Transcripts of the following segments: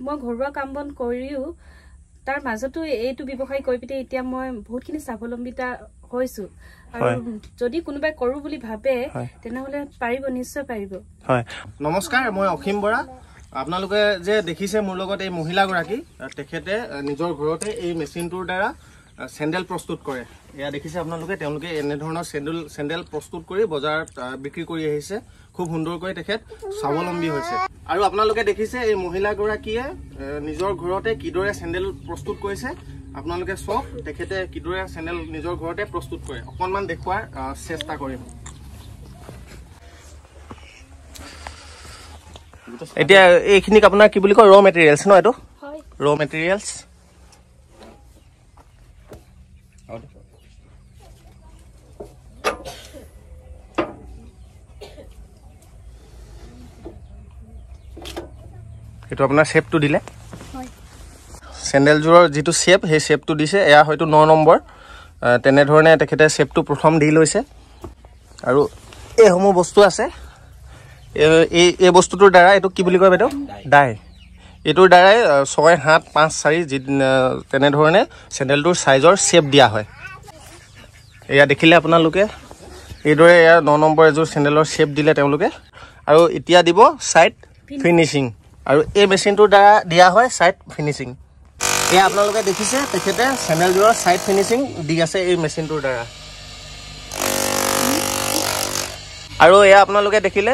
মই ঘৰুৱা কাম বন কৰিও তাৰ মাজতো এইটো ব্যৱসায় কৰি পিনে এতিয়া মই বহুতখিনি স্বাৱলম্বিতা হৈছো। আৰু যদি কোনোবাই কৰো বুলি ভাবে তেনেহ'লে পাৰিব, নিশ্চয় পাৰিব। হয়, নমস্কাৰ, মই অসীম বৰা। আপোনালোকে যে দেখিছে মোৰ লগত এই মহিলাগৰাকী, তেখেতে নিজৰ ঘৰতে এই মেচিনটোৰ দ্বাৰা চেণ্ডেল প্ৰস্তুত কৰে। এয়া দেখিছে আপোনালোকে, তেওঁলোকে এনেধৰণৰ চেণ্ডেল প্ৰস্তুত কৰি বজাৰত বিক্ৰী কৰি আহিছে। খুব সুন্দৰকৈ তেখেত স্বাৱলম্বী হৈছে। আৰু আপোনালোকে দেখিছে এই মহিলাগৰাকীয়ে নিজৰ ঘৰতে কিদৰে চেণ্ডেল প্ৰস্তুত কৰিছে। আপোনালোকে চাওক তেখেতে কিদৰে চেণ্ডেল নিজৰ ঘৰতে প্ৰস্তুত কৰে, অকণমান দেখুওৱাৰ চেষ্টা কৰিম। এতিয়া এইখিনিক আপোনাৰ কি বুলি কয়, ৰ মেটেৰিয়েলছ ন? এইটো ৰ মেটেৰিয়েলছ। এইটো আপোনাৰ শ্বেপটো দিলে, চেণ্ডেলযোৰৰ যিটো শ্বেপ, সেই শ্বেপটো দিছে। এয়া হয়তো 9 নম্বৰ, তেনেধৰণে তেখেতে শ্বেপটো প্ৰথম দি লৈছে। আৰু এইসমূহ বস্তু আছে, এই বস্তুটোৰ দ্বাৰা, এইটো কি বুলি কয় বাইদেউ? ডাই। এইটোৰ দ্বাৰাই 6, 7, 5, 4 যি তেনেধৰণে চেণ্ডেলটোৰ চাইজৰ শ্বেপ দিয়া হয়। এয়া দেখিলে আপোনালোকে, এইদৰে এয়া 9 নম্বৰ এযোৰ চেণ্ডেলৰ শ্বেপ দিলে তেওঁলোকে। আৰু এতিয়া দিব ছাইড ফিনিচিং, আৰু এই মেচিনটোৰ দ্বাৰা দিয়া হয় ছাইড ফিনিচিং। এয়া আপোনালোকে দেখিছে তেখেতে চেণ্ডেলযোৰৰ ছাইড ফিনিচিং দি আছে এই মেচিনটোৰ দ্বাৰা। আৰু এয়া আপোনালোকে দেখিলে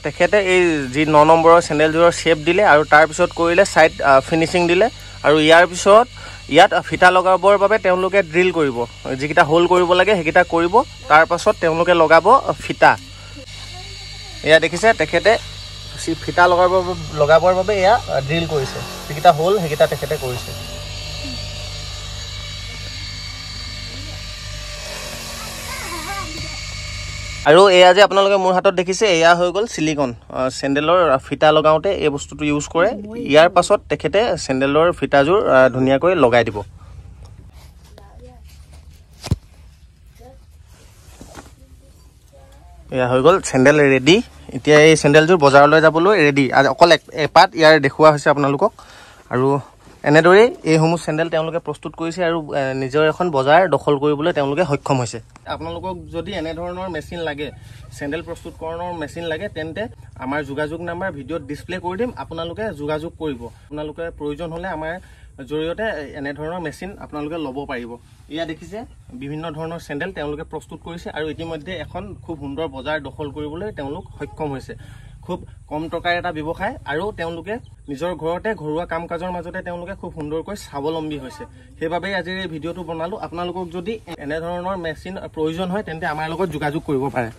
তেখেতে এই যি 9 নম্বৰৰ চেণ্ডেলযোৰৰ শ্বেপ দিলে, আৰু তাৰপিছত কৰিলে ছাইড ফিনিচিং দিলে। আৰু ইয়াৰ পিছত ইয়াত ফিটা লগাবৰ বাবে তেওঁলোকে ড্ৰিল কৰিব, যিকেইটা হোল কৰিব লাগে সেইকেইটা কৰিব। তাৰপাছত তেওঁলোকে লগাব ফিটা। এয়া দেখিছে তেখেতে ফিটা লগাবৰ বাবে এয়া ড্ৰিল কৰিছে, যিকেইটা হোল সেইকেইটা তেখেতে কৰিছে। আৰু এয়া যে আপোনালোকে মোৰ হাতত দেখিছে, এয়া হৈ গ'ল চিলিকন। চেণ্ডেলৰ ফিটা লগাওঁতে এই বস্তুটো ইউজ কৰে। ইয়াৰ পাছত তেখেতে চেণ্ডেলৰ ফিটাযোৰ ধুনীয়াকৈ লগাই দিব। এয়া হৈ গ'ল চেণ্ডেল ৰেডি। এতিয়া এই চেণ্ডেলযোৰ বজাৰলৈ যাবলৈ ৰেডি। অকল এপাত ইয়াৰ দেখুওৱা হৈছে আপোনালোকক। আৰু এনেদৰেই এইসমূহ চেণ্ডেল তেওঁলোকে প্ৰস্তুত কৰিছে আৰু নিজৰ এখন বজাৰ দখল কৰিবলৈ তেওঁলোকে সক্ষম হৈছে। আপোনালোকক যদি এনেধৰণৰ মেচিন লাগে, চেণ্ডেল প্ৰস্তুতকৰণৰ মেচিন লাগে, তেন্তে আমাৰ যোগাযোগ নাম্বাৰ ভিডিঅ'ত ডিছপ্লে কৰি দিম, আপোনালোকে যোগাযোগ কৰিব। আপোনালোকে প্ৰয়োজন হ'লে আমাৰ জৰিয়তে এনেধৰণৰ মেচিন আপোনালোকে ল'ব পাৰিব। এয়া দেখিছে বিভিন্ন ধৰণৰ চেণ্ডেল তেওঁলোকে প্ৰস্তুত কৰিছে আৰু ইতিমধ্যে এখন খুব সুন্দৰ বজাৰ দখল কৰিবলৈ তেওঁলোক সক্ষম হৈছে। খুব কম টকাৰ এটা ব্যৱসায়, আৰু তেওঁলোকে নিজৰ ঘৰতে ঘৰুৱা কাম কাজৰ মাজতে তেওঁলোকে খুব সুন্দৰকৈ স্বাৱলম্বী হৈছে। সেইবাবেই আজিৰ এই ভিডিঅ'টো বনালোঁ। আপোনালোকক যদি এনেধৰণৰ মেচিন প্ৰয়োজন হয় তেন্তে আমাৰ লগত যোগাযোগ কৰিব পাৰে।